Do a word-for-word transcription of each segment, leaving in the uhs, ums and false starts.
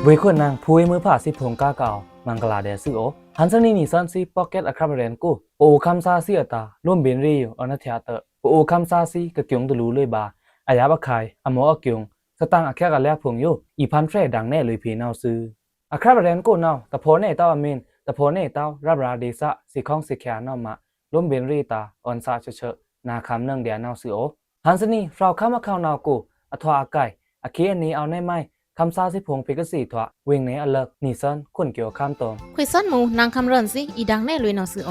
ခွေခွန်နင် ဖူဝေးမွိုးဖါသီးဖိုင်ႏ ကားကအဝ်ႏ မဂ်လာႏဒျာႏသွူသြ။ ဟန်ႏသနီꩻ နီသွဉ်းသီး podcast အခြပ် ရဲဉ်ႏကို ပအိုဝ်ႏခမ်းသားသီးအတာႏ လိုမ်းဗဉ်ႏရေꩻယိုအွောန်ႏအထျꩻတွော့ꩻ ပအိုဝ်ႏခမ်းသားသီး ကကျူံႏတလူႏလွေꩻဗာႏ အယပ်ꩻခုဲင်ႏ အမော့အကျူံႏ သတင်ꩻအချက်အလျက်ဖိုင်ႏယို အီႏဖန်းဖြယ်ဒင်ႏနယ်လွေꩻဖေႏနဝ်ꩻသွူ။ အခြပ် ရဲဉ်ႏကိုနဝ်ꩻ တဖောႏနယ်တဝ်းအမင်း တဖောႏနယ်တဝ်း ရပ်ရွာဒေသ စ့ꩻခေါင်းစ့ꩻချာႏနဝ်ꩻမꩻ လိုမ်းဗဉ်ႏရေꩻတာႏ အွောန်ႏသꩻချွတ်ꩻချွတ်ꩻ နာႏခမ်းနင်ꩻဒျာႏနဝ်ꩻသွူ။ ဟန်ႏသနီꩻ ဖြောဝ်ꩻခမ်းအခေါင်နဝ်ꩻကို အထွာအကိုင် အခေအနေ အဝ်ႏနယ်မိုက် ခမ်းသားသီးဖိုင်ႏဖေႏကသီးထွာ ဝေင်နယ်အလပ်ꩻ နီသွဉ်းခွန်ႏကျော်ႏခမ်းတွမ် ခွေသွဉ်းမူ နင်ႏခမ်းရဲဉ်ႏသီး အီႏဒင်ႏနယ်လွေꩻနဝ်ꩻသွူ။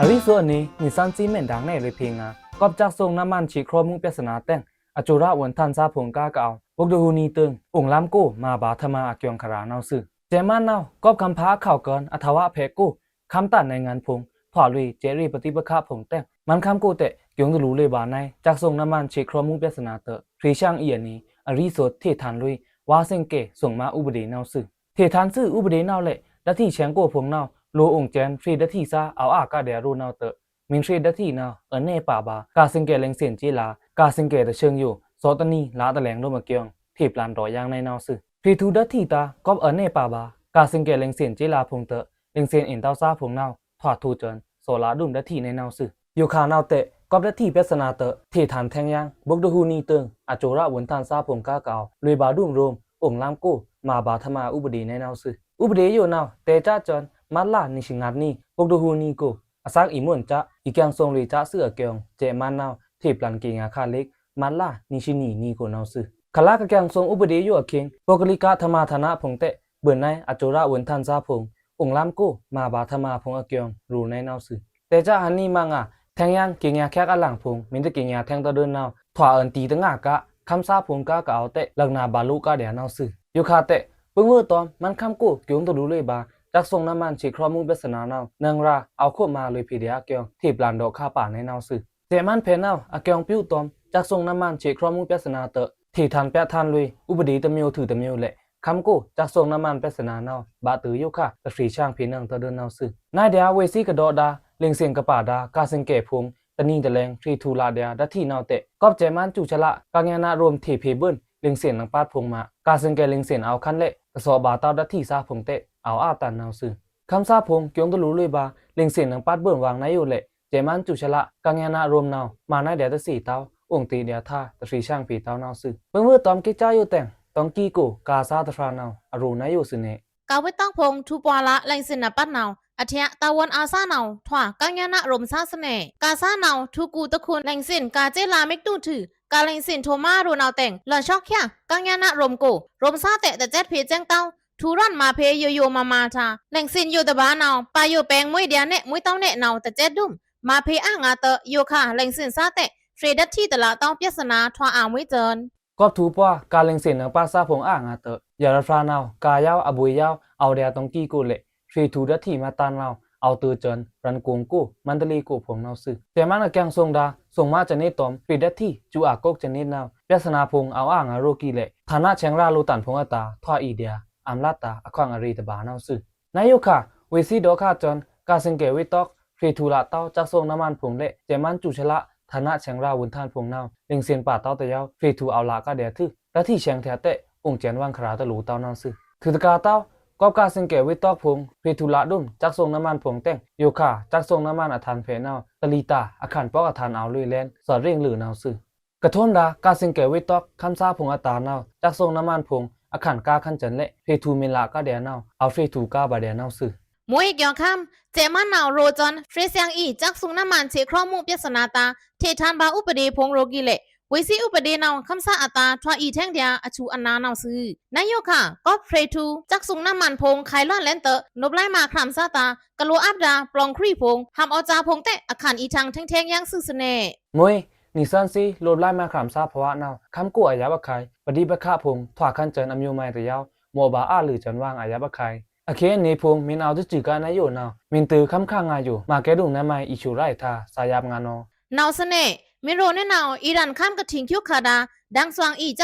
အရိသွဉ်းအနီ နီသွဉ်းသီးမ့ၢ်ဒင်ႏနယ်လွေꩻဖေႏငါႏ ကွပ်ꩻချက်ꩻသွုင်ꩻနမန်ꩻ စ့ꩻချောမူႏပြဿနာတဲင် အကျိုးရဝွဉ်ႏထန်ႏသားဖိုင်ႏကားကအဝ်ႏ ဗုဒ္ဓဟူးနီတိုင် အိုင်ႏလမ်းကို မဟာဗန္ဓမ္မာႏအကျူံႏခရာႏနဝ်ꩻသွူ။ စဲ့ꩻမန်းနဝ်ꩻ ကွပ်ꩻကမ်ႏဖာႏအခဝ်ႏကၠိုꩻ အထဝ်ꩻဖဲ့ꩻကို ခမ်းတန်ꩻနယ်ငန်းဖိုင်ႏ ထွာလွေꩻစဲ့ꩻရေꩻပဋိပက္ခဖိုင်ႏတဲင် မန်ႏခမ်းကိုတဲင် ကျူံႏတလူႏလွေꩻဗာႏနယ် ချက်ꩻသွုင်ꩻနမန်ꩻ စ့ꩻချောမူႏပြဿနာတွော့ꩻ ထေꩻဆင်ꩻအီႏအနီ အရိသွဉ်းထေꩻထန်ႏလွေꩻ ဝါသင်ꩻကဲꩻသွုင်ꩻမါဥပဒေနဝ်ꩻသွူ။ ထေꩻထန်ႏသွူဥပဒေနဝ်ꩻလဲ့ ဓာတ်ထီၣ်ဆဲင်ꩻကိုဖိုင်ႏနဝ်ꩻ လိုꩻအိုင်ႏစဲင်ꩻဖြေဓာတ်ထီꩻသား အဝ်ႏအာကားဒျာႏရိုနဝ်ꩻတွော့ꩻ မင်းဖြေဓာတ်ထီꩻနဝ်ꩻ အွောန်ႏနယ်ပါဗာႏ ကာႏသင်ꩻကဲꩻလင်ꩻသင်ꩻကြေးလာႏ ကာႏသင်ꩻကဲꩻတဆင်ꩻယို သောတနံၤ လါတလဲင်ႏလိုမ်းအကျူံႏ ထေꩻပျန်ႏတွော့ꩻ ယင်းနယ်နဝ်ꩻသွူ။ ဖြေထူဓာတ်ထီꩻသား ကွပ်ꩻအွောန်ႏနယ်ပါဗာႏ ကာႏသင်ꩻကဲꩻလင်ꩻသင်ꩻကြေးလာႏဖိုင်ႏတွော့ꩻ လင်ꩻသင်ꩻအင်ႏတဝ်းသားဖိုင်ႏနဝ်ꩻ ထွာထူႏစဲင်ꩻ သောလါဒုမ်ဓာတ်ထီꩻနယ်နဝ်ꩻသွူ။ ယိုခါနဝ်ꩻတဲင် ကွပ်ꩻဓာတ်ထီꩻပြဿနာတွော့ꩻ ထေꩻထန်ႏထဲင်ယင်း ဗုဒ္ဓဟူးနီတိုင် အကျိုးရဝွဉ်ႏထန်ႏသားဖိုင်ႏကားကအဝ်ႏ လွေꩻဗာႏဒုမ်ရိုမ် အိုင်ႏလမ်းကို မဟာဗန္ဓမ္မာဥပဒေနဝ်ꩻသွူ။ ဥပဒေယိုနဝ်ꩻ တဲꩻချက်ꩻကျွန် မတ်လ နီသွဉ်းသီးအနီ ဗုဒ္ဓဟူးနီကို အသျိုင်းအီႏမွဉ်ချက် အီႏကျင်ꩻသွုင်ꩻလွေꩻချက်ꩻသွူအကျူံႏ စဲ့ꩻမန်းနဝ်ꩻ ထေꩻပျန်ႏကြေငါႏခလေ့ မတ်လ နီသွဉ်းသီးအနီကိုနဝ်ꩻသွူ။ ခလါကကျင်ꩻသွုင်ꩻဥပဒေယိုအခေင် ပုဂ္ဂလိကဓမ္မာဒါနဖိုင်ႏတဲင် ဗွိုန်နွိုင် အကျိုးရဝွဉ်ႏထန်ႏသားဖိုင်ႏ အိုင်ႏလမ်းကို မဟာဗန္ဓမ္မာဖိုင်ႏအကျူံႏ ရိုနယ်နဝ်ꩻသွူ။ တဲꩻချက်ꩻဟန်ႏနီမငါႏ ထဲင်ယင်းကြေငါႏချက်အလင်ဖိုင်ႏ မင်းတကြေငါႏထဲင်တဒိုင်နဝ်ꩻ ထွာအွောန်ႏတီတငါးက ခမ်းသားဖိုင်ႏကားကအဝ်ႏတဲင် လကနာဗာႏလိုꩻကားဒျာႏနဝ်ꩻသွူ။ ယိုခါတဲင် ပုင်ꩻဝွော့ꩻတွမ် မန်ႏခမ်းကို ကျူံႏတလူႏလွေꩻဗာႏ ချက်ꩻသွုင်ꩻနမန်ꩻ စ့ꩻချောမူႏပြဿနာနဝ်ꩻ နင်ꩻရာႏ အဝ်ႏခုပ်ꩻမါလွေꩻဖေႏဒျာႏအကျူံႏ ထေꩻပျန်ႏတွော့ꩻခါပါနယ်နဝ်ꩻသွူ။ စဲ့ꩻမန်းဖဲနဝ်ꩻ အကျူံႏပြုတ်တွမ် ချက်ꩻသွုင်ꩻနမန်ꩻ စ့ꩻချောမူႏပြဿနာတွော့ꩻ ထေꩻထန်ႏပြဋ္ဌာန်းလွေꩻ ဥပဒေတစ်မျိုးထူꩻတစ်မျိုးလဲ့ ခမ်းကို ချက်ꩻသွုင်ꩻနမန်ꩻပြဿနာနဝ်ꩻ ဗာႏတွော့ꩻယိုခါ တဖြေဆင်ဖြေနင်ꩻတဒိုင်နဝ်ꩻသွူ။ နဝ်ꩻဒျာႏဝေ့ꩻသီးကဒေါဒါ လင်ꩻသင်ꩻကပါဒါ ကာႏသင်ꩻကဲဖိုင်ႏ တနံၤတလဲင် ထေꩻထူꩻလꩻဒျာႏဓာတ်ထီꩻနဝ်ꩻတဲင် ကွပ်ꩻစဲ့ꩻမန်းစူချလ ကညနရိုမ်ထေꩻဖေႏဗွိုန် လင်ꩻသင်ꩻနင်ꩻပတ်ဖိုင်ႏမါ ကာႏသင်ꩻကဲလင်ꩻသင်ꩻအဝ်ႏခန်းလဲ့ တသောဗာႏတဝ်းဓာတ်ထီꩻသားဖိုင်ႏတဲင် အဝ်ႏအာတန်နဝ်ꩻသွူ။ ခမ်းသားဖိုင်ႏ ကျူံႏတလူႏလွေꩻဗာႏ လင်ꩻသင်ꩻနင်ꩻပတ်ဗွိုန်ဝွင်နဝ်ꩻယိုလဲ့ စဲ့ꩻမန်းစူချလ ကညနရိုမ်နဝ်ꩻ မါနဝ်ꩻဒျာႏတသီးတဝ်း အိုင်ႏတေဒျာႏထါ တဖြေဆင်ဖြေတဝ်းနဝ်ꩻသွူ။ ပုင်ꩻဝွော့ꩻတွမ် ကစ်ချာယိုတဲင် တွင်ကီကို ကာႏသားတဖြာနဝ်ꩻ အရိုꩻနဝ်ꩻယိုသွူနေ ကာႏဝေ့တောက်ဖိုင်ႏ ထူꩻပွာလ လင်ꩻသင်ꩻနင်ꩻပတ်နဝ်ꩻ အထျꩻ တာဝန်အားစားနဝ်ꩻ ထွာ ကညနရိုမ်သားသွူနေ ကာႏသားနဝ်ꩻ ထူꩻကူတခွန်ႏ လင်ꩻသင်ꩻ ကာႏစဲလာႏမိတ်တူထု ကာႏလင်ꩻသင်ꩻ ထိုꩻမာရိုမ်နဝ်ꩻတဲင် လွောန်ꩻသွောက်ဖြာ ကညနရိုမ်ကို ရိုမ်သားတဲင် တစဲးဖေႏစဲင်တဝ်း ထူꩻရွဉ်မာဖေႏယိုယိုမာမာထါ လင်ꩻသင်ꩻယိုတဗာနဝ်ꩻ ပါယိုပင်ႏမွိုင်းဒျာႏနယ် မွိုင်းတဝ်းနယ်နဝ်ꩻ တစဲးဒုမ် မာဖေႏအာငါတွော့ꩻ ယိုခါ လင်ꩻသင်ꩻသားတဲင် ဖြေဓာတ်ထီꩻတလꩻတဝ်း ပြဿနာထွာ အာႏမွိုင်းစဲင် ကွပ်ꩻထူꩻပွာ ကာႏလင်ꩻသင်ꩻနင်ꩻပတ်သားဖိုင်ႏ အာငါတွော့ꩻ ယရာဖြာနဝ်ꩻ ကာႏယဝ်း အဗွေႏယဝ်း အဝ်ႏဒျာႏတွင်ကီကိုလဲ့ ဖြေထူꩻဓာတ်ထီꩻမတ်တန်နဝ်ꩻ အဝ်ႏတေႏစဲင် ရန်ကုန်ကို မန္တလေးကိုဖိုင်ႏနဝ်ꩻသွူ။ စဲ့ꩻမန်းအကျင်ꩻသွုင်ဒါ သွင်ꩻမါစနစ်တွမ် ဖြေဓာတ်ထီꩻ ကျူအကုတ်စနစ်နဝ်ꩻ ပြဿနာဖိုင်ႏ အဝ်ႏအာငါရိုကီလဲ့ ဌာနဆိုင်ရာလိုတန်ဖိုင်ႏအတာႏ ထွာအီႏဒျာႏ အမ်ꩻလတ်တာႏ အခွင်ꩻအရေတဗာနဝ်ꩻသွူ။ နဝ်ꩻယိုခါ ဝေ့ꩻသီးဒေါခါသွင် ကာႏသင်ꩻကဲဝေ့တောက် ဖြေထူꩻလꩻတဝ်း ချက်ꩻသွုင်ꩻနမန်ဖိုင်ႏလဲ့ စဲ့ꩻမန်းစူချလ ဌာနဆိုင်ရာဝန်ထမ်းဖိုင်ႏနဝ်ꩻ လင်ꩻသင်ꩻပါတဝ်းတယဝ်း ဖြေထူꩻအဝ်ႏလꩻကဒျာႏထွူ ဓာတ်ထီꩻဆဲင်ꩻထျꩻတဲင် အိုင်ႏစဲင်ဝွင်ခရာႏတလူႏတဝ်းနဝ်ꩻသွူ။ ထွူတကာႏတဝ်း ကွပ်ꩻကာႏသင်ꩻကဲဝေ့တောက်ဖိုင်ႏ ဖြေထူꩻလꩻဒုမ် ချက်ꩻသွုင်ꩻနမန်ဖိုင်ႏတဲင် ယိုခါ ချက်ꩻသွုင်ꩻနမန်အထန်ႏဖေႏနဝ်ꩻ တလီတာႏ အခန်ႏပေါက်အထန်ႏအဝ်ႏလွေꩻလဲန် သွောတ်ရင်းလွေꩻနဝ်ꩻသွူ။ ကထုံးဒါ ကာႏသင်ꩻကဲဝေ့တောက် ခမ်းသားဖိုင်ႏအတာႏနဝ်ꩻ ချက်ꩻသွုင်ꩻနမန်ဖိုင်ႏ အခန်ႏကားခန်းစဲင်လဲ့ ဖြေထူꩻမင်ꩻလꩻကဒျာႏနဝ်ꩻ အဝ်ႏဖြေထူꩻကားဗာႏဒျာႏနဝ်ꩻသွူ။ မွိုင်းကျော်ခမ်း စဲ့ꩻမန်းနဝ်ꩻ ရိုႏစဲင် ဖြေဆင်အီႏ ချက်ꩻသွုင်ꩻနမန် စ့ꩻချောမူႏပြဿနာတာႏ ထေꩻထန်ႏဗာႏဥပဒေဖိုင်ႏရိုကီလဲ့ ဝေ့ꩻသီးဥပဒေနဝ်ꩻ ခမ်းသားအတာႏ ထွာအီႏထဲင်ဒျာႏ အဆူအနာနဝ်ꩻသွူ။ နဝ်ꩻယိုခါ ကွပ်ꩻဖြေထူꩻ ချက်ꩻသွုင်ꩻနမန်ဖိုင်ႏ ခိုင်လွတ်လင်းတွော့ꩻ နုပ်လိုက်မတ်ခရမ်သားတာႏ ကလိုꩻအပ်ဒါ ပလောင်ႏခွီဖိုင်ႏ ဟပ်ꩻအော်ႏစာဖိုင်ႏတဲင် အခန်ႏအီႏထင်ထိင်ယင်းသွူသနေ မွိုင်း နီသွဉ်းသီး လိုပ်လိုက်မတ်ခရမ်သားဖဝါနဝ်ꩻ ခမ်းကိုအယပ်ꩻအခိုင် ပဋိပက္ခဖိုင်ႏ ထွာခန်းစဲင်အမျိုးမိုက်တယဝ်း မော့ဗာႏအလွေꩻစဲင်ဝွင်အယပ်ꩻအခိုင် အခေတ်အနေဖိုင်ႏ မင်းအောင်ဆန်းကနယူနဝ်ꩻ မင်းတုခမ်းခါငါယို မၤကဲဒုံနမိုက် အီဆူရိုက်တာႏ စာရပ်ငါးနော် နဝ်ꩻသနေ မင်းရိုးနေနဝ်ꩻ အီရန်ခမ်းကထိင်ႏကျူခါဒါ ဓာတ်စွမ်းအီႏ ချ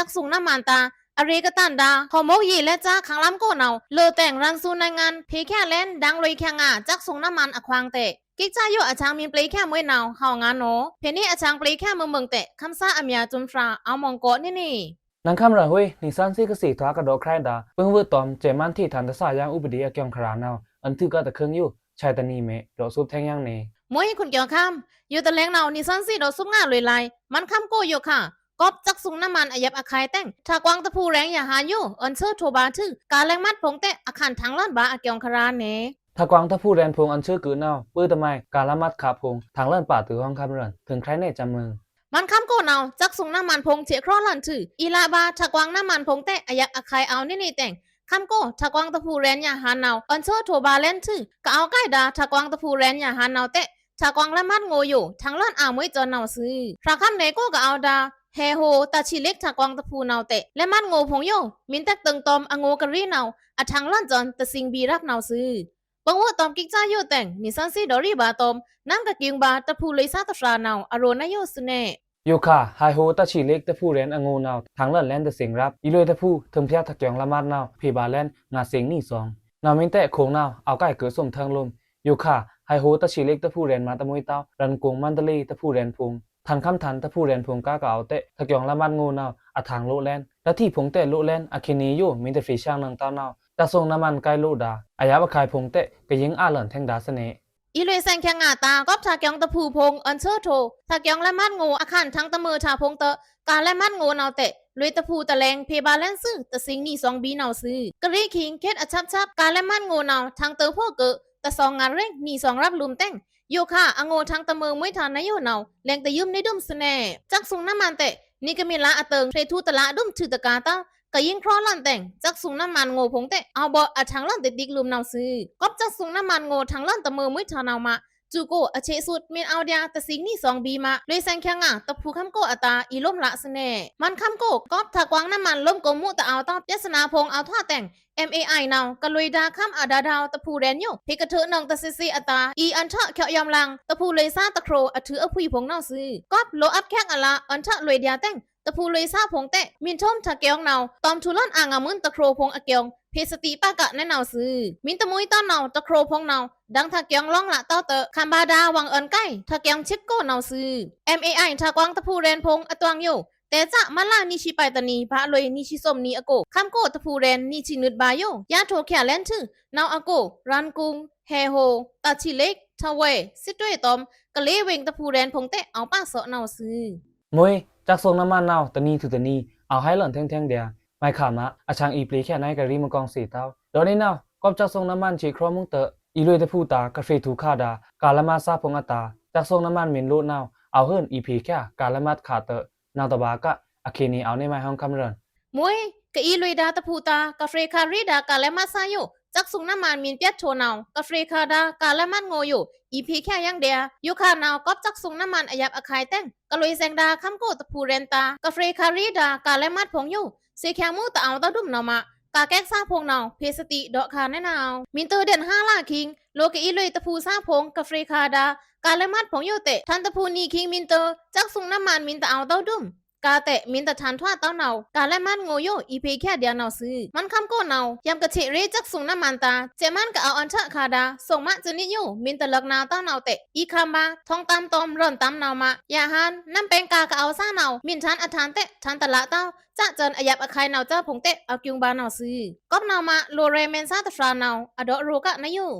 က်ꩻသွုင်ꩻနမန်တာႏ အရေကတန်ဒါ ဟော်မုတ်ယီလက်ကြား ခန်းလမ်းကို နဝ် လိုတ်တဲင် ရန်သူနိုင်ငံ ဖေႏချင်လင်း ဒင်ႏလွေႏချင်ငါ စက်သုံးနမ်းမန်အခွန် တဲ့ ကိကျာယိုအချောင် မီပျေချမွေးနဝ် ဟောင်ငါနော။ ဖေႏနေအချောင် ပျေချမွေးမွေးတဲ့ ခမ်းသားအမြာ စုံဖြာ အောင်မောင်ကို နေနေ။ နင်ခမ်းရန်ဟွေး နီသွဉ်းသီးကစီတ်ထွားကဒေါ့ခရိုက်ဒါ ပင်းဝွတ်တွမ် စဲ့မန်းထေ့ ထန်တဆာယင်ဥပဒေ အကျုံခရါနဝ် အန်ထုကတခွိုင်ယို ဆာတနီမဲ ဒေါ့သုပ်ထဲင်ယင်နေ။ မွေးခွန်ကျော်ခမ်း ယိုတလဲင်နဝ် နီသွဉ်းသီးဒေါ့သုပ်ငါလွေလံ မန်ခမ်းကိုယိုခါ ကော့ပ်စက်သုံးနမ်းမန် အယပ်အခိုင်တဲင် ထကွင်တဖူရဲန် ရဟန်းယို အွန်ဆာထိုးဗာႏထွူ ကားလက်မှတ်ဖိုင်တဲ့ အခန်း ထင်လွဉ်ဗာႏ အကျုံခရါနေ။ ထကွင်တဖူရဲန်ဖိုင် အွန်ဆာကုနဝ် ပှိုတမိုင် ကားလက်မှတ်ခါဖိုင် ထင်လွဉ်ဗာႏထွူ ဟွံခမ်းရန် ထိုင်ခရိုင်နယ်စပ်မွောင် မန်ခမ်းကိုနဝ် စက်သုံးနမ်းမန်ဖိုင် ဆဲ့ချောလွဉ်ထွူ အီလဗာႏ ထကွင်နမ်းမန်ဖိုင်တဲ့ အယပ်အခိုင် အောဝ်နေနေတဲင် ခမ်းကို ထကွင်တဖူရဲန် ရဟန်းနဝ် အွန်ဆာထိုးဗာႏလဲန်ထွူ ကအဝ်းကိုင်ဒါ ထကွင်တဖူရဲန် ရဟန်းနဝ်တဲ့ ထကွင်လက်မှတ်ငိုယို ထင်လွဉ်အာမွေးစွန်နဝ်သွူ။ ဖြာခမ်းနယ်ကိုကအဝ်းဒါ ဟဲဟို တၢ်ချီလိတ် ထကွင်တဖူနဝ်တဲ့ လက်မှတ်ငိုဖိုင်ယို မီႏတကတွင်တွမ် အငိုကရီနဝ် အထင်လွဉ်စွန် တသင်ဗီရပ်နဝ်သွူ။ ပင်းဝွတ်တွမ် ကိကျာယိုတဲင် နီသွဉ်းသီးဒေါ့ရီဗာႏတွမ် နမ်းကကျုံဗာႏ တဖူလွေႏသားတဖြာနဝ် အရိုနယိုသွူနေ။ ယိုခါ ဟဲဟို တၢ်ချီလိတ် တဖူရဲန် အငိုနဝ် ထင်လွဉ်လဲန် တသင်ရပ်၊ အီလွေတဖူ ထုံဖြတ် ထကွင်လက်မှတ်နဝ် ဖေႏဗာႏလဲန် ငါးသင်နီသွင် နဝ်မီႏတဲ့ အခွန်နဝ် အဝ်းကိုင်ကုသွံထင်လွဉ်။ ယိုခါ ဟဲဟို တၢ်ချီလိတ် တဖူရဲန် မတ်အမွေးတွဝ် ရန်ကုန် မန္တလေး တဖူရဲန်ဖိုင် ထန်ခမ်းထန် တဖူရဲန်ဖိုင် ကားကအဝ်းတဲ့ ထကွင်လက်မှတ်ငိုနဝ် အထင်လိုတ်လဲန် ဓာတ်ထီဖိုင်တဲ့ လိုတ်လဲန် အခဲနေယို မီႏတရေဆင်နင်တွဝ်နဝ် စက်သုံးနမ်းမန်ကိုင်လိုတ်ဒါ အယပ်အခိုင်ဖိုင်တဲ့ ကယိင်အာလွဉ်ထဲင်ဒါသွူနေ။ အီလွေႏသင်ချင်ငါတာ ကော့ပ်ထကွင်တဖူဖိုင် အွန်ဆာထိုး ထကွင်လက်မှတ်ငို အခန်း ထင်တမွော်ထၢဖိုင်တဲ့ ကားလက်မှတ်ငိုနဝ်တဲ့ လွေတဖူတလဲင် ဖေႏဗာႏလဲန်သွူ တသင်နီသွင်ဗီနဝ်သွူ။ ကရီခိင် ခေတ်အဆက်ဆက် ကားလက်မှတ်ငိုနဝ် ထင်တဖူကု တသွင်ငါရဲင် နီသွင်ရပ်လုမ်တဲင် ယိုခါ အငိုထင်တမွော်မွေးထၢနယိုနဝ် လဲင်တယုမ်နေဒုမ်သွူနေ။ စက်သုံးနမ်းမန်တဲ့ နီကမီလအတန် ဖြေႏထွူတလဒုမ်ထွူတကာတာ ကယိင်ချောလွဉ်တဲင် စက်သုံးနမ်းမန်ငိုဖိုင်တဲ့ အဝ်းဗော့အထင်လွဉ်တဒိကလုမ်နဝ်သွူ။ ကော့ပ်စက်သုံးနမ်းမန်ငို ထင်လွဉ်တမွော်မွေးထၢနဝ်မး စူကို အဆဲ့သုတ် မီႏအဝ်းဒျာ တသင်နီသွင်ဗီမး လွေႏသင်ချင်ငါ တဖူခမ်းကိုအတာ အီလိုမ်လသွူနေ။ မန်ခမ်းကို ကော့ပ်ထကွင်နမ်းမန်လိုမ်ကုမ်မူတအဝ်းတွဝ် ပြဿနာဖိုင် အဝ်းထွားတဲင် MAI နဝ် ကလွေႏဒါခမ်းအဒါဒဝ် တဖူရဲန်ယို ဖေႏကထွူနွံတသီသီအတာ အီအွန်ထွားချော့ယွမ်လင် တဖူလွေႏသားတခရို အထွူအဖှီဖိုင်နဝ်သွူ။ ကော့ပ်လိုပ်အပ်ချက်အလ အွန်ထွားလွေႏဒျာတဲင် တဖူလွေႏသားဖိုင်တဲ့ မီႏထုံထကွင်နဝ် တွမ်ထွူလွဉ်အာငါမွဉ်တခရိုဖိုင်အကျုံ ဖေႏသတိပကနဲနဝ်သွူ။ မီႏတမွော်တွဝ်နဝ် တခရိုဖိုင်နဝ် ဒင်ထကွင်လွင်လတွဝ်တဲ့ ခမ်းဗာႏဒါ ဝင်အွန်ကိုင် ထကွင်ချစ်ကိုနဝ်သွူ။ MAI ထကွင်တဖူရဲန်ဖိုင် အတွင်ယို တဲစမလနီဆံပိုင်တနံ ဗာႏလွေနီဆံသွံနံအကို ခမ်းကိုတဖူရဲန် နီဆံနွံဗာႏယို ယါထိုးချင်လဲန်ထွူ နဝ်အကို ရန်ကုန် ဟဲဟို တၢ်ချီလိတ် ထဝဲ စစ်တွေတွမ် ကလေးဝင်း တဖူရဲန်ဖိုင်တဲ့ အဝ်းပာ့သော့နဝ်သွူ။ မွေး စက်သုံးနမ်းမန်နဝ် တနံထွူတနံ အဝ်းဟဲလွဉ်ထဲင်ထဲင်ဒျာ မုဲင်ခါမး အချောင်အီပျေချင်နဝ်ကရီမကောင်းသေတွဝ် ဒီးနေနဝ် ကော့ပ်စက်သုံးနမ်းမန် ဆဲ့ချောမွေးတဲ့ အီလွေတဖူတာ ကဖြေႏထွူခါဒါ ကားလက်မှတ်သားဖိုင်အတာ စက်သုံးနမ်းမန်မီႏလိုတ်နဝ် အဝ်းဟိုင်အီဖေႏချင် ကားလက်မှတ်ခါတဲ့ နဝ်တဗာႏက အခဲနေအဝ်းနေမး ဟွံခမ်းရန်။ မွေး ကအီလွေႏဒါတဖူတာ ကဖြေႏခါရီဒါ ကားလက်မှတ်သားယို စက်သုံးနမ်းမန်မီႏပြတ်ထွူနဝ် ကဖြေႏခါဒါ ကားလက်မှတ်ငိုယို အီဖေႏချင်ယင်ဒျာ ယိုခါနဝ် ကော့ပ်စက်သုံးနမ်းမန် အယပ်အခိုင်တဲင် ကလွေႏသင်ဒါ ခမ်းကိုတဖူရဲန်တာ ကဖြေႏခါရီဒါ ကားလက်မှတ်ဖိုင်ယို သေချင်မူတအဝ်းတွဝ်ဒုမ်နဝ်မး ကားကက်သားဖိုင်နဝ် ဖေႏသတိဒေါ့ခါနဲနဝ်။ မီႏတဒျာန်ဟါလခိင် လိုကအီလွေတဖူသားဖိုင် ကဖြေႏခါဒါ ကားလက်မှတ်ဖိုင်ယိုတဲ့ ထန်တဖူနီခိင် မီႏတ စက်သုံးနမ်းမန်မီႏတအဝ်းတွဝ်ဒုမ် ကားတဲ့ မီႏတထန်ထွားတွဝ်နဝ် ကားလက်မှတ်ငိုယို အီဖေႏချင်ဒျာနဝ်သွူ။ မန်ခမ်းကိုနဝ် ယမ်ကဆဲ့ရေစက်သုံးနမ်းမန်တာ စဲ့မန်းကအဝ်းအွန်ထွားခါဒါ သွံမးစနစ်ယို မီႏတလၢကနာတွဝ်နဝ်တဲ့ အီခမ်းဗာႏ ထွင်တမ်းတွမ် ရွဉ်တမ်းနဝ်မး ရဟန်း နမ်းပဲင်ကားကအဝ်းသားနဝ် မီႏထန်အထန်တဲ့ ထန်တလတွဝ် စက်စွန်အယပ်အခိုင်နဝ်စါဖိုင်တဲ့ အကျုံဗာႏနဝ်သွူ။ ကော့ပ်နဝ်မး လိုရဲမဲန်သားတဖြာနဝ် အဒေါ့ရိုကနဲယို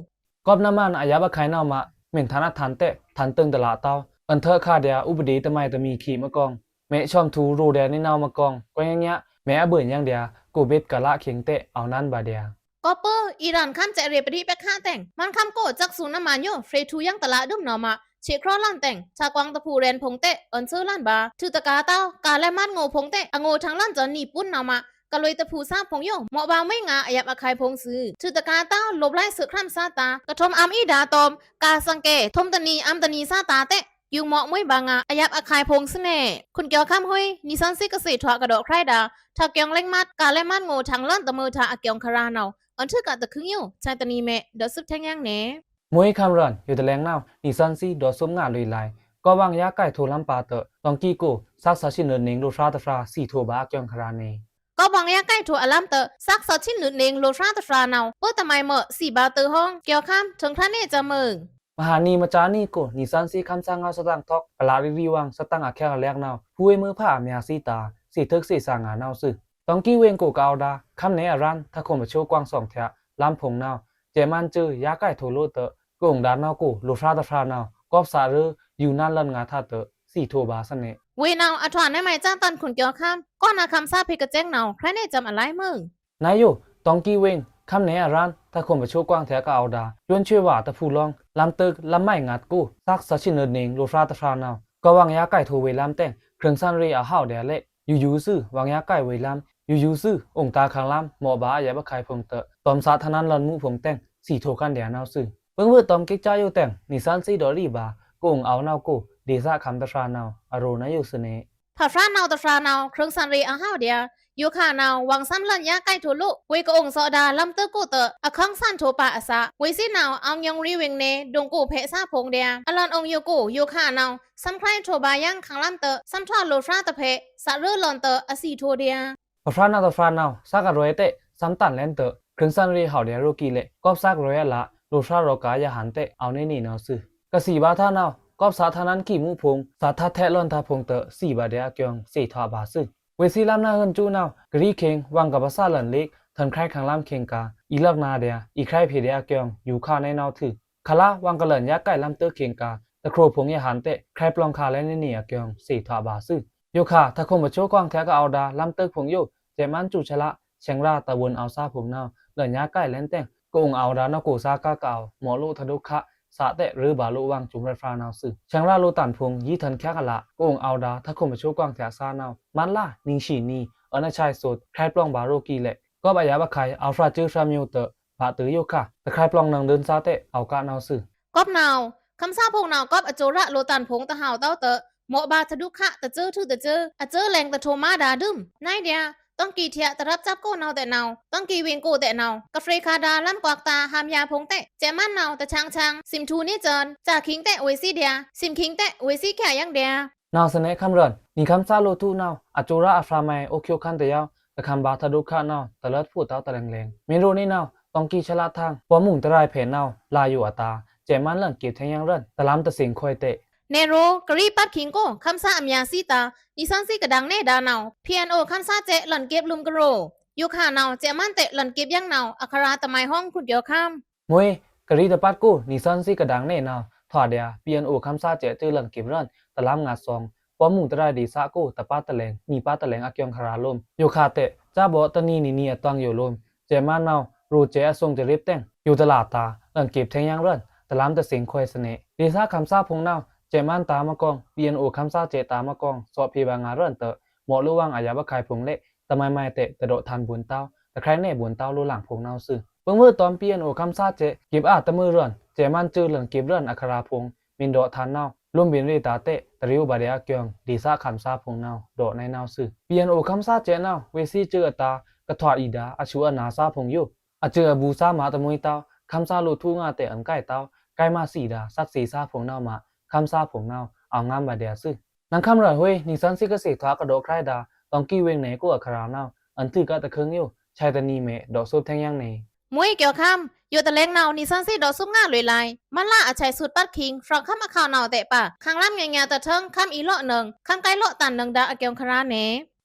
ကော့ပ်နမ်းမန်အယပ်အခိုင်နဝ်မး မီႏထန်အထန်တဲ့ ထန်တွင်တလတွဝ် အွန်ထွားခါဒျာ ဥပဒေတမိုင်တမံၤခံမကောင်း မဲချွမ်ထူရိုဒျာနေနဝ်မကောင်း ကွဲင်ညါ မဲအဘိုင်ယင်ဒျာ ကိုဗစ်ကာလခင်တဲ့ အဝ်းနန်းဗာႏဒျာ ကော့ပ်ပႃႈ အီရန်ခမ်းစဲ့ရေပဒိပက္ခတဲ့ မန်ခမ်းကိုစက်သုံးနမ်းမန်ယို ဖြေႏထွူယင်တလဒုမ်နဝ်မး ဆဲ့ချောလွဉ်တဲင် ထကွင်တဖူရဲန်ဖိုင်တဲ့ အွန်ဆာလွဉ်ဗာႏ ထွူတကာတွဝ် ကားလက်မှတ်ငိုဖိုင်တဲ့ အငိုထင်လွဉ်စွန်နီပုၼ်းနဝ်မး ကလွေတဖူသားဖိုင်ယို မော့ဗာႏမွေးငါ အယပ်အခိုင်ဖိုင်သွူ။ ထွူတကာတွဝ် လိုပ်လိုက်သွူခရမ်သားတာ ကထွမ်အမ်အီဒါတွမ် ကားသင်ကဲ ထွမ်တနံအမ်တနံသားတာတဲ့ ကျုံမော့မွေးဗာႏငါ အယပ်အခိုင်ဖိုင်သွူနဲ။ ခွန်ကျော်ခမ်းဟွေး နီသွဉ်းသီးကစီတ်ထွားကဒေါ့ခရိုက်ဒါ ထကွင်လက်မှတ် ကားလက်မှတ်ငိုထင်လွဉ်တမွော်ထၢအကျုံခရါနဝ် အန်ထုကတခွိုင်ယို ဆာတနီမဲ ဒေါ့သုပ်ထဲင်ယင်နေ။ မွေးခမ်းရန် ယိုတလဲင်နဝ် နီသွဉ်းသီးဒေါ့သုပ်ငါလွေလံ ကော့ပ်ဝင်းယါကိုင်ထိုလမ်းပါတဲ့ တွင်ကီကို စက်သီးဆံနွံနင်းလိုဖြာတဖြာ သီးထိုဗာႏအကျုံခရါနေ။ ကောပ်ဝင်ယါကိုက်ထိုအလမ်းတွော့ သက်သီးဆံနွိုတ်နင် လိုႏဖြါတဖြာႏနဝ်ꩻ ဗွို့တမုဲင်မီု သီးဘးတိုဝ်းဟွင်း ကျီုးခမ်း ထိုင်ဖြါန့ဇာတ်ႏမုံ။ မဟာနီ မကြာႏနီကို နီသွဉ်းသီး ခမ်းသားငါး သတင်ꩻသော့ ပလာရီရီဝင်ႏ သတင်ꩻအခက်အခဲနဝ်ꩻ ဖူးဝေးမွိုးဖါအမြာႏသီးတာႏ သေ့ꩻထုက်သေ့ꩻသာႏငါႏနဝ်ꩻသွူ။ တွင်ကီးဝေင်ꩻကို ကအဝ်ဒါ ခမ်းနဲအရန်း တခွန်ပချိုးကွင်သွင်ႏထဲႏ လမ်းဖိုင်ႏနဝ်ꩻ စဲ့ꩻမန်းစူး ယါကိုက်ထိုလိုꩻတွော့ ကအုံဒါႏနဝ်ꩻကို လိုႏဖြါတဖြာႏနဝ်ꩻ ကောပ်သꩻရွိုး ယူႏနန်းလွဉ်ႏငါႏထတ်းတွော့ သီးထိုꩻဗာႏသနေ ဝေင်ႏနဝ်ꩻ အထွာꩻနဲမိုင်ကြားတန်ခွန်ႏကျီုးခမ်း ကော့ꩻနာႏခမ်းသားဖေႏကစဲင်ႏနဝ်ꩻ ဖြါန့ဇာတ်ႏမုံအလါမုံ။ နယို တွင်ကီးဝေင်ꩻ ခမ်းနဲအရန်း တခွန်ပချိုးကွင်ႏထဲႏကအဝ်ဒါ ယွဉ်းဆွေးဝါႏတဖူးလွင်ꩻ လမ်းတွော့ လမ်းမိုင်ႏငါႏကို သက်သီးဆံနွိုတ်နင် လိုႏဖြါတဖြာႏနဝ်ꩻ ကဝ်ဝင်ယါကိုက်ထိုဝေႏလမ်းတဲ့င် ကျိုင်ႏသန်ရေအဟဝ်ဒါႏလဲ့ ယူႏယူႏသွူ ဝင်ယါကိုက်ဝေႏလမ်း ယူႏယူႏသွူ အုံဒါႏခန်ႏလမ်း မော့ဗာႏအယပ်ꩻခုဲင်ႏဖိုင်ႏတွော့ တွမ်သꩻထနန်းလွဉ်ႏမူးဖိုင်ႏတဲ့င် သီးထိုꩻခန်ႏဒျာႏနဝ်ꩻသွူ။ ပိုင်ꩻဝွို့တွမ်ကစ်ꩻကြားယိုတဲ့င် နီသွဉ်းသီးဒိုးရီဘး ကအုံအဝ်နဝ်ꩻကို ဒေႏသးခမ်းတဖြာႏနဝ်ꩻ အရိုꩻနယိုသွူနေ ဖဖျါနဝ်ꩻတဖြာႏနဝ်ꩻ ကျိုင်ႏသန်ရေအဟဝ်ဒါႏ ယိုခါနဝ်ꩻ ဝင်ႏသမ်းလွဉ်ႏယါကိုက်ထိုလိုꩻ ဝေးကအုံသော့ဒါႏလမ်းတွော့ကိုတွော့ အခင်းသန်ထိုပါအသး ဝေးသီးနဝ်ꩻ အောင်ယုံရီဝေင်ႏနယ် ဒုံကိုဖဲ့ꩻသားဖိုင်ႏဒျာႏ အလွဉ်ႏအုံယိုကို ယိုခါနဝ်ꩻ သမ်းခြဲထိုပါယင်းခန်ႏလမ်းတွော့ သမ်းထွာလိုႏဖြါတဖဲ့ꩻ သꩻရွိုးလွဉ်ႏတွော့ အသီးထိုꩻဒျာႏ ဖဖျါနဝ်ꩻတဖြာႏနဝ်ꩻ သက်အရွိုးတဲ့ သမ်းတန်လဲန်တွော့ ကျိုင်ႏသန်ရေဟဝ်ဒါႏရိုးကီးလဲ့ ကောပ်သက်ရွိုးအလꩻ လိုႏဖြါရောႏကာႏယဟန်တဲ့ အောဝ်နေနေနဝ်ꩻသွူ။ ကသီးဘးႏထတ်းနဝ်ꩻ ကောပ်သꩻထနန်းကီးမူးဖိုင်ႏ သꩻထတ်းထဲလွဉ်ႏထတ်းဖိုင်ႏတွော့ သီးဘးဒျာႏအကျိုင်ႏ သေ့ꩻထွာဗာႏသွူ။ ဝေးသီးလမ်းနာဟိုင်ႏစူးနဝ်ꩻ ကရီးခေင်ႏ ဝင်ႏကပသလွဉ်ႏလေ့ ထိုင်ခြဲခန်ႏလမ်းခေင်ႏကာႏ အီႏလွဉ်ႏနာႏဒျာႏ အီႏခြဲဖေႏဒျာႏအကျိုင်ႏ ယူႏခါနဲနဝ်ꩻသွူ။ ခလါ ဝင်ႏကလွဉ်ႏယါကိုက်လမ်းတွော့ခေင်ႏကာႏ တခြိုးဖိုင်ႏယဟန်တဲ့ ခြဲပလွင်ႏခါလဲနဲနေအကျိုင်ႏ သေ့ꩻထွာဗာႏသွူ။ ယိုခါ တခွန်ပချိုးကွင်ႏထဲႏကအဝ်ဒါ လမ်းတွော့ဖိုင်ႏယို စဲ့ꩻမန်းစူးချလ ဆဲင်ရာႏတဝွိုန်ႏအဝ်သားဖိုင်ႏနဝ်ꩻ လွဉ်ႏယါကိုက်လဲန်တဲ့င် ကအုံအဝ်ဒါႏနဝ်ꩻ ကိုꩻသားကားကအဝ် မော့လိုꩻထဒုခ သꩻတဲ့ ရွိုးဗာႏလိုꩻဝင်ႏစုံႏရဲဖြာနဝ်ꩻသွူ။ ဆဲင်ရာႏလိုꩻတန်ဖိုင်ႏ ယီးထိုင်ခြဲခလ ကအုံအဝ်ဒါႏ တခွန်ပချိုးကွင်ႏထဲႏသားနဝ်ꩻ မတ်လ နီဆံနွံ အွဉ်ႏအဆဲးသုတ် ခြဲပလွင်ႏဗာႏရိုးကီးလဲ့ ကောပ်အယပ်ꩻခုဲင်ႏ အဝ်ဖြာစဵုဖြာမျိူးတွော့ ဗာႏတွော့ယိုခါ တခြဲပလွင်ႏနင်ႏဒိုင်ႏသားတဲ့ အောဝ်ကနဝ်ꩻသွူ။ ကောပ်နဝ်ꩻ ခမ်းသားဖိုင်ႏနဝ်ꩻ ကောပ်အစူးရလိုꩻတန်ဖိုင်ႏ တဟဝ်တဲာ်တွော့ မော့ဗာႏထဒုခ တစူးထုတစူး အစူးလဲင်တထိုံႏမာဒါဒုမ်။ နဲဒျာႏ တွင်ကီးထဲႏတရပ်ႏစပ်ကိုနဝ်ꩻတဲ့နဝ်ꩻ တွင်ကီးဝေင်ꩻကိုတဲ့နဝ်ꩻ ကဖြေခါဒါႏလမ်းကွာကတာႏ ဟမ်းယါဖိုင်ႏတဲ့ စဲ့ꩻမန်းနဝ်ꩻ တဆင်ဆင် သိမ်ꩻထူႏနေစွဉ် စ᩻ခိင်ႏတဲ့ဝေးသီးဒျာႏ သိမ်ꩻခိင်ႏတဲ့ဝေးသီးခဲယင်းဒျာႏ နဝ်ꩻသနဲခမ်းရွဉ်ႏ နီခမ်းသားလိုꩻထုနဝ်ꩻ အစူးရအဖြာမုဲင်ႏ အိုးချောက်ခမ်းတယောက် တခမ်းဗာႏထဒုခနဝ်ꩻ တလွတ်ဖိုတ်ꩻတဝ်းတလဲင်လဲင် မီးရိုးနေနဝ်ꩻ တွင်ကီးချလထန်း ပော့မုင်ႏတရိုင်ႏဖဲ့ꩻနဝ်ꩻ လါယိုအတာႏ စဲ့ꩻမန်းလွဉ်ႏကေပ်ꩻထဲယင်းရွဉ်ႏ တလမ်းတသင်ႏခွဲးတဲ့ နဲရိုး ကရီးပတ်ခိင်ႏကို ခမ်းသားအမြာႏသီးတာႏ နီသွဉ်းသီးကဒါင်နဲဒါႏနဝ်ꩻ ပီအန်အိုခမ်းသားစဲ့ꩻ လွဉ်ႏကေပ်ꩻလုမ်ကရိုး ယိုခါနဝ်ꩻ စဲ့ꩻမန်းတဲ့ လွဉ်ႏကေပ်ꩻယင်းနဝ်ꩻ အခရာႏတမုဲင်ဟွင်းခွန်ႏကျိုးခမ်း မွေး ကရီးတပတ်ကို နီသွဉ်းသီးကဒါင်နဲနဝ်ꩻ ထွာဒျာႏ ပီအန်အိုခမ်းသားစဲ့ꩻ စူးလွဉ်ႏကေပ်ꩻရွဉ်ႏ တလမ်းငါသွင် ပော့မုင်ႏတရိုင်ႏဒေႏသးကို တပတ်တလဲင် နီပါတ်တလဲင်အကျိုင်ႏခရာႏလုမ် ယိုခါတဲ့ စဗော့တနံၤနံၤနံၤအတွင်ယိုလုမ် စဲ့ꩻမန်းနဝ်ꩻ ရိုးစဲ့အသွင်ႏစရိပ်တဲ့င် ယိုတလတာႏ လွဉ်ႏကေပ်ꩻထဲယင်းရွဉ်ႏ တလမ်းတသင်ႏခွဲးသနဲ ဒေႏသးခမ်းသားဖိုင်ႏနဝ်ꩻ စဲ့ꩻမန်းတာႏမကောင်ႏ ပီအန်အိုခမ်းသားစဲ့ꩻတာႏမကောင်ႏ သော့ꩻဖေႏဗာႏငါရွဉ်ႏတွော့ မော့လိုဝင်ႏအယပ်ꩻခုဲင်ႏဖိုင်ႏလဲ့ တမုဲင်မုဲင်တဲ့ တဒိုးထန်ႏဗွိုန်ႏတဝ်း တခြဲနဲဗွိုန်ႏတဝ်းလိုလင်ဖိုင်ႏနဝ်ꩻသွူ။ ပိုင်ꩻဝွို့တွမ်ပီအန်အိုခမ်းသားစဲ့ꩻ ကေပ်ꩻအတမုဲင်ရွဉ်ႏ စဲ့ꩻမန်းစူးလွဉ်ႏကေပ်ꩻရွဉ်ႏအခရာႏဖိုင်ႏ မီးဒိုးထန်ႏနဝ်ꩻ လုမ်ဗိုန်ႏရေတာႏတဲ့ တရေဝ်ဗာႏဒျာႏအကျိုင်ႏ ဒေႏသးခမ်းသားဖိုင်ႏနဝ်ꩻ ဒိုးနဲနဝ်ꩻသွူ။ ပီအန်အိုခမ်းသားစဲ့ꩻနဝ်ꩻ ဝေးသီးစူးအတာႏ ကထွာအီဒါႏ အဆူအနာႏသားဖိုင်ႏယို အစူးအဘူႏသားမးတမွိုးတဝ်း ခမ်းသားလိုꩻထုငါတဲ့ အွဉ်ႏကိုက်တဝ်း ကိုက်မးသီးဒါႏ သက်သေသားဖိုင်ႏနဝ်ꩻမး ခမ်းသားဖိုင်ႏနဝ်ꩻ အောဝ်ႏငမ်းဗာႏဒျာႏသွူ။ နင်ခမ်းရွဉ်ႏဟွေး နီသွဉ်းသီးကသေ့ꩻထွာကဒိုးခြဲဒါႏ တွင်ကီးဝေင်ႏနဲကို အခရာႏနဝ်ꩻ အွဉ်ႏထွူကတာႏတခိုင်ႏယို ဆဲးတနံၤမဲ့ ဒိုးသွပ်ထဲယင်းနဲ မွေးကျိုးခမ်း ယိုတလဲင်နဝ်ꩻ နီသွဉ်းသီးဒိုးသွပ်ငါလွေꩻလဲ မတ်လအဆဲးသုတ်ပတ်ခိင်ႏ ဖြောင့်ခမ်းအခဝ်နဝ်ꩻတဲ့ပါ ခန်ႏလမ်းငဲငဲတထဵင်ႏ ခမ်းအီႏလော့ꩻနွင်ႏ ခမ်းကိုက်လော့ꩻတန်နွင်ႏဒါႏအကျိုင်ႏခရာႏနဲ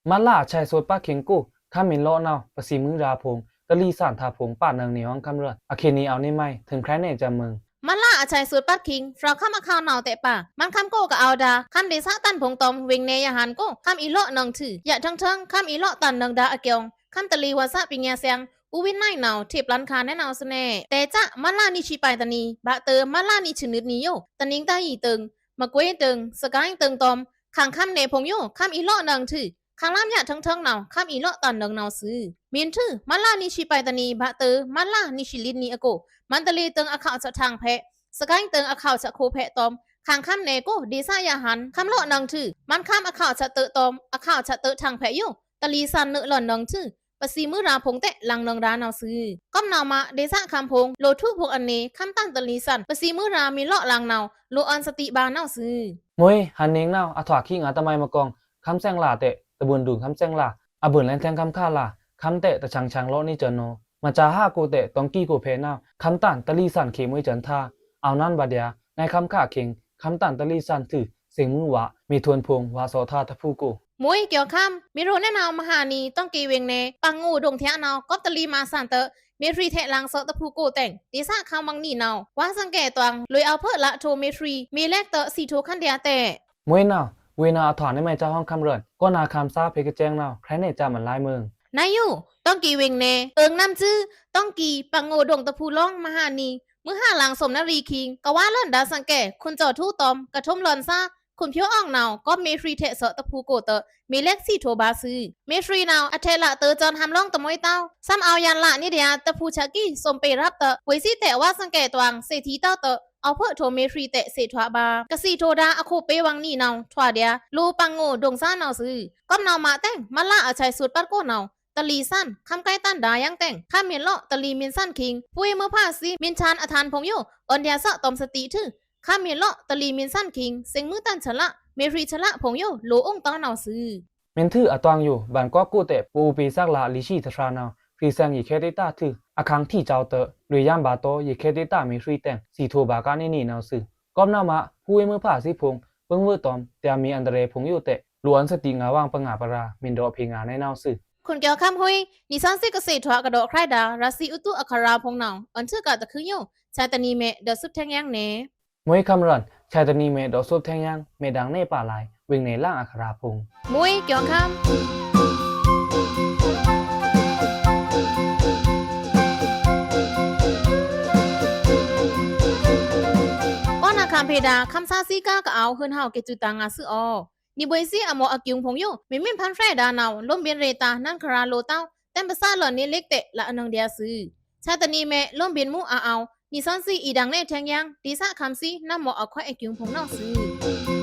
မတ်လအဆဲးသုတ်ပတ်ခိင်ႏကို ခမ်းအီႏလော့ꩻနဝ်ꩻ ပသီးမွိုးရာႏဖိုင်ႏ တလီသန်ႏထတ်းဖိုင်ႏ ပာတ်နွင်ႏနီဢွင်ႏခမ်းရွဉ်ႏ အခေတ်နံၤအဝ်ႏနေမိုင် ထိုင်ခြဲနဲဇာတ်ႏမုံ မတ်လအဆဲးသုတ်ပတ်ခိင်ႏ ဖြောင့်ခမ်းအခဝ်နဝ်ꩻတဲ့ပါ မန်းခမ်းကိုကအဝ်ဒါႏ ခမ်းဒေႏသးတန်ဖိုင်ႏတွမ် ဝေင်ႏနဲယဟန်ႏကို ခမ်းအီႏလော့ꩻနွင်ႏထွူ ယထဵင်ႏထဵင်ႏ ခမ်းအီႏလော့ꩻတန်နွင်ႏဒါႏအကျိုင်ႏ ခမ်းတလီဝသပိင်ႏစဲင် ဥဝိနဝ်ꩻနဝ်ꩻ ထေးပလန်ႏခါနဲနဝ်ꩻသွူနဲ တဲꩻစ မတ်လနီသွဉ်းပၢꩻတနံၤ ဗာႏတွော့ မတ်လနီသွဉ်းနွံနံၤယို တနင်ႏတၢင်းယီၤတိုင် မကွေးတိုင် စစ်ကိုင်းတိုင်တွမ် ခန်ႏခမ်းနဲဖိုင်ႏယို ခမ်းအီႏလော့ꩻနွင်ႏထွူ ခန်ႏလမ်းယထဵင်ႏထဵင်ႏနဝ်ꩻ ခမ်းအီႏလော့ꩻတန်နွင်ႏနဝ်ꩻသွူ မီးထွူ မတ်လနီသွဉ်းပၢꩻတနံၤ ဗာႏတွော့ မတ်လနီသွဉ်းလွံၢ်နံၤအကို မန္တလေးတိုင်အခဝ်ဆထၢင်ႏဖဲ့ꩻ စစ်ကိုင်းတိုင်အခဝ်ဆခိုးဖဲ့ꩻတွမ် ခန်ႏခမ်းနဲကို ဒေႏသးယဟန်ႏ ခမ်းလော့ꩻနွင်ႏထွူ မန်းခမ်းအခဝ်ဆတိုးတွမ် အခဝ်ဆတိုးထၢင်ႏဖဲ့ꩻယို တလီသန်ႏနွို့လွဉ်ႏနွင်ႏထွူ ပသီးမွိုးရာႏဖိုင်ႏတဲ့ လင်နွင်ႏဒါႏနဝ်ꩻသွူ ကွပ်နဝ်ꩻမး ဒေႏသးခမ်းဖိုင်ႏ လိုꩻထုဖိုင်ႏအနွေ ခမ်းတန်တလီသန်ႏ ပသီးမွိုးရာႏမီးလော့ꩻလင်နဝ်ꩻ လိုꩻအွဉ်ႏသတိဗာႏနဝ်ꩻသွူ မွေး ဟန်ႏနွေနဝ်ꩻ အထွာခိငါတမုဲင်မကောင်ႏ ခမ်းစဲင်လာႏတဲ့ တဝွိုန်ဒုင်ခမ်းစဲင်လာႏ အဘို့လဲထဲင်ခမ်းခါလာ ခမ်းတဲ့တချံင်ချံင်လော့နေစဉ်အော မကြာဟကိုတဲ့ တောင်ကြီးကိုဖဲနောက် ခမ်းတန်တလီဆန်ခေမွေးစဉ်ထါ အောင်နန်း ဗဒျာ နွေခမ်းခါခင်း ခမ်းတန်တလီဆန်ထွူ စ့င်မွုဝါ မေထွန်ဖုံ ဝါသော့ထါတဖုကို မွေးကျော်ခမ်း မီးရိုးနဲနဝ် မဟာနီ တောင်ကြီးဝေင်နယ် ပန်းငူးဒုံးထျားနဝ် ကောပ်တလီမဆန်တဲ့ မေဖြီထဲ့လင်သော့တဖုကိုတဲ့ ဒေသခံဝင်းနီနဝ် ဝါစံကဲတွင် လွေအောက်ဖက်လထိုမေဖြီ မေလက်တဲ့ စံထိုခန္ဓာတဲ့ မွေးနဝ် ဝေနဝ်အထွားနမဲကျားဟောင်းခမ်းရွက် ကောနာခမ်းစားဖေကကျဲင်းနဝ် ခရဲနဲ့ကျားမန်လိုင်းမွေး နယူ တောင်ကြီးဝေင်နယ် အိမ်နမ်းစု တောင်ကြီး ပန်းငူးဒုံးတဖုလောင်း မဟာနီ မွေးဟလင် သိုမ်နရီခင်း ကဝါလွန်ဒါစံကဲ ခွန်ကျော်ထူး တွမ် ကထုံးလွန်စား ခွန်ဖြိုးအောင် နဝ် ကောပ်မေဖြီထဲ့သော့တဖုကိုတဲ့ မေလက်စံထိုဗာႏသွူ မေဖြီနဝ် အထဲ့လထို့စွဉ်ဟမ်လောင်းတမွေးတဝ် သမ်အောဝ်ယံလနေဒျာ တဖုချကီ သိုမ်ပေရပ်တဲ့ ဝေစီထဲ့ဝါစံကဲတွင် စေတီတောက်တဲ့ အောက်ဖက်ထိုမေဖြီထဲ့စေ့ထွားဗာႏ ကစံထိုဒါ အခိပေဝင်းနီနဝ် ထွားဒျာ လိုပန်းငူးဒုံးစားနဝ်သွူ ကောပ်နဝ်မတဲင် မလအချိုင်သွုတ်ပတ်ကိုနဝ် တလီဆန် ခမ်းကိုင်တန်ဒါယင်တဲ့င် ခမ်းမီးလော့ တလီမီးဆန်ခင်း ဖူဝေးမွေးဖါသွီ မီးချန်အထန်ဖုံယို အိုန်ဒျာသော့တွမ်စတီထွူ ခမ်းမီးလော့ တလီမီးဆန်ခင်း စ့င်မွုတန်ချလ မေဖြီချလဖုံယို လိုအိုင်တောင်းနဝ်သွူ မီးထွူအတွင်ယို ဗန်ကော့ကိုတဲ့ ပအိုပေစက်လလီရှိတထြာနဝ် ဖြီစံယီခဲတေ့တၢ်ထွူ အခန်းထီကျောက်တဲ့ လွေယံဗာတော ယီခဲတေ့တၢ်မေဖြီတဲ့င် စံထိုဗာႏကါနေနီနဝ်သွူ ကောပ်နဝ်မ ဖူဝေးမွေးဖါသွီဖုံ ပင်းဝွေးတွမ် တျာမီးအန္တရာယ်ဖုံယိုတဲ့ လိုအွန်စတီငါဝံပငါပရာ မီးဒေါ့ဖေငါနဲနဝ်သွူ ခွန်ကျော်ခမ်းဟွေး နီသွဉ်းသီးကစေ့ထွားကဒီးခရိုင်ဒါ ရာသီဥတုအခရာဖုံနဝ် အွန်ထွူကတခုယို ဆယ်တနံၤမဲ့ ဒေါ်စုပ်ထဲင်ယင်းနဲ မွေးခမ်းရွက် ဆယ်တနံၤမဲ့ ဒေါ်စုပ်ထဲင်ယင်း မဲ့ဒင်နဲပာ်လိုင် ဝေင်နယ်လင်အခရာဖုံ မွေးကျော်ခမ်း ကောနာခမ်းဖေဒါ ခမ်းသားစံကားကအဝ် ဟိုင်ဟဝ်က့ၤစုတၢင်ငါသွူအော နီဗွေစံအမော့အကျူံဖုံယို မေမ့ၣ်ဖန်းဖြဲဒါနဝ် လိုမ်းဗဉ်ရေတာ နန်းခရာလိုတဝ် တဲမ်းပသးလွန်နေလိကတဲ့ လအနွံဒျာသွူ ဆယ်တနံၤမဲ့ လိုမ်းဗဉ်မူအအဝ် နီသွဉ်းသီးအီဒင်နဲထဲင်ယင်း ဒေသခံစံ နမော့အခွဲအကျူံဖုံနဝ်သွူ